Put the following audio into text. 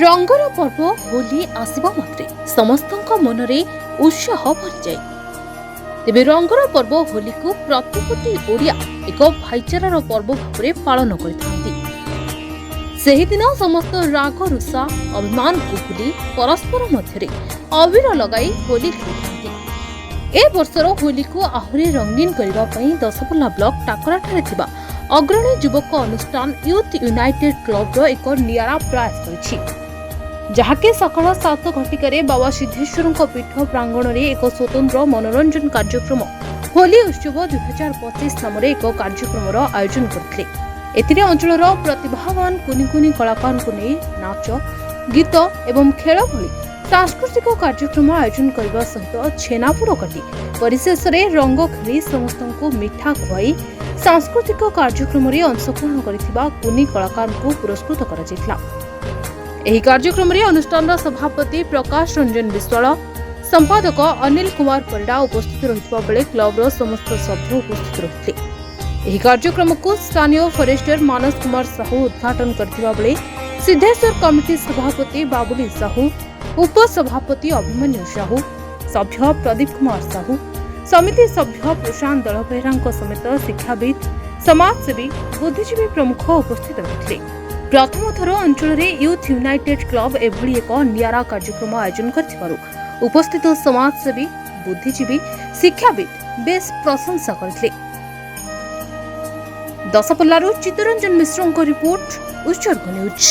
ରଙ୍ଗର ପର୍ବ ହୋଲି ଆସିବା ମାତ୍ରେ ସମସ୍ତଙ୍କ ମନରେ ଉତ୍ସାହ ଭରିଯାଏ। ତେବେ ରଙ୍ଗର ପର୍ବ ହୋଲିକୁ ପ୍ରତ୍ୟେକଟି ଓଡ଼ିଆ ଏକ ଭାଇଚାରାର ପର୍ବ ଭାବରେ ପାଳନ କରିଥାନ୍ତି। ସେହିଦିନ ସମସ୍ତ ରାଗ ରୁଷା, ଅଭିମାନକୁ ଭୁଲି ପରସ୍ପର ମଧ୍ୟରେ ଅବିର ଲଗାଇ ହୋଲି ଖେଳିଥାନ୍ତି। ଏ ବର୍ଷର ହୋଲିକୁ ଆହୁରି ରଙ୍ଗୀନ କରିବା ପାଇଁ ଦଶପଲ୍ଲା ବ୍ଲକ ଟାକରାଠାରେ ଥିବା ଅଗ୍ରଣୀ ଯୁବକ ଅନୁଷ୍ଠାନ ୟୁଥ୍ ୟୁନାଇଟେଡ୍ କ୍ଲବର ଏକ ନିଆରା ପ୍ରୟାସ କରିଛି, ଯାହାକି ସକାଳ 7 ଘଟିକାରେ ବାବା ସିଦ୍ଧେଶ୍ୱରଙ୍କ ପୀଠ ପ୍ରାଙ୍ଗଣରେ ଏକ ସ୍ୱତନ୍ତ୍ର ମନୋରଞ୍ଜନ କାର୍ଯ୍ୟକ୍ରମ ହୋଲି ଉତ୍ସବ 2025 ନାମରେ ଏକ କାର୍ଯ୍ୟକ୍ରମର ଆୟୋଜନ କରିଥିଲେ। ଏଥିରେ ଅଞ୍ଚଳର ପ୍ରତିଭାବାନ କୁନି କୁନି କଳାକାରଙ୍କୁ ନେଇ ନାଚ, ଗୀତ ଏବଂ ଖେଳ ଭଳି ସାଂସ୍କୃତିକ କାର୍ଯ୍ୟକ୍ରମ ଆୟୋଜନ କରିବା ସହିତ ଛେନାପୋଡ଼ କାଟି ପରିଶେଷରେ ରଙ୍ଗ ଖେଳି ସମସ୍ତଙ୍କୁ ମିଠା ଖୁଆଇ ସାଂସ୍କୃତିକ କାର୍ଯ୍ୟକ୍ରମରେ ଅଂଶଗ୍ରହଣ କରିଥିବା କୁନି କଳାକାରଙ୍କୁ ପୁରସ୍କୃତ କରାଯାଇଥିଲା। ଏହି କାର୍ଯ୍ୟକ୍ରମରେ ଅନୁଷ୍ଠାନର ସଭାପତି ପ୍ରକାଶ ରଞ୍ଜନ ବିଶ୍ୱାଳ, ସମ୍ପାଦକ ଅନିଲ କୁମାର ପରିଡ଼ା ଉପସ୍ଥିତ ରହିଥିବା ବେଳେ କ୍ଲବର ସମସ୍ତ ସଭ୍ୟ ଉପସ୍ଥିତ ରହିଥିଲେ। ଏହି କାର୍ଯ୍ୟକ୍ରମକୁ ସ୍ଥାନୀୟ ଫରେଷ୍ଟର ମାନସ କୁମାର ସାହୁ ଉଦ୍ଘାଟନ କରିଥିବା ବେଳେ ସିଦ୍ଧେଶ୍ୱର କମିଟି ସଭାପତି ବାବୁଲି ସାହୁ, ଉପସଭାପତି ଅଭିମନ୍ୟୁ ସାହୁ, ସଭ୍ୟ ପ୍ରଦୀପ କୁମାର ସାହୁ, ସମିତି ସଭ୍ୟ ପ୍ରଶାନ୍ତ ଦଳବେହେରାଙ୍କ ସମେତ ଶିକ୍ଷାବିତ୍, ସମାଜସେବୀ, ବୁଦ୍ଧିଜୀବୀ ପ୍ରମୁଖ ଉପସ୍ଥିତ ରହିଥିଲେ। ପ୍ରଥମ ଥର ଅଞ୍ଚଳରେ ୟୁଥ୍ ୟୁନାଇଟେଡ୍ କ୍ଲବ ଏଭଳି ଏକ ନିଆରା କାର୍ଯ୍ୟକ୍ରମ ଆୟୋଜନ କରିଥିବାରୁ ଉପସ୍ଥିତ ସମାଜସେବୀ, ବୁଦ୍ଧିଜୀବୀ, ଶିକ୍ଷାବିତ୍ ବେଶ୍ ପ୍ରଶଂସା କରିଥିଲେ। ଦଶପଲ୍ଲାରୁ ଚିତ୍ତରଞ୍ଜନ ମିଶ୍ରଙ୍କ ରିପୋର୍ଟ, ଉତ୍ସର୍ଗ ନ୍ୟୁଜ୍।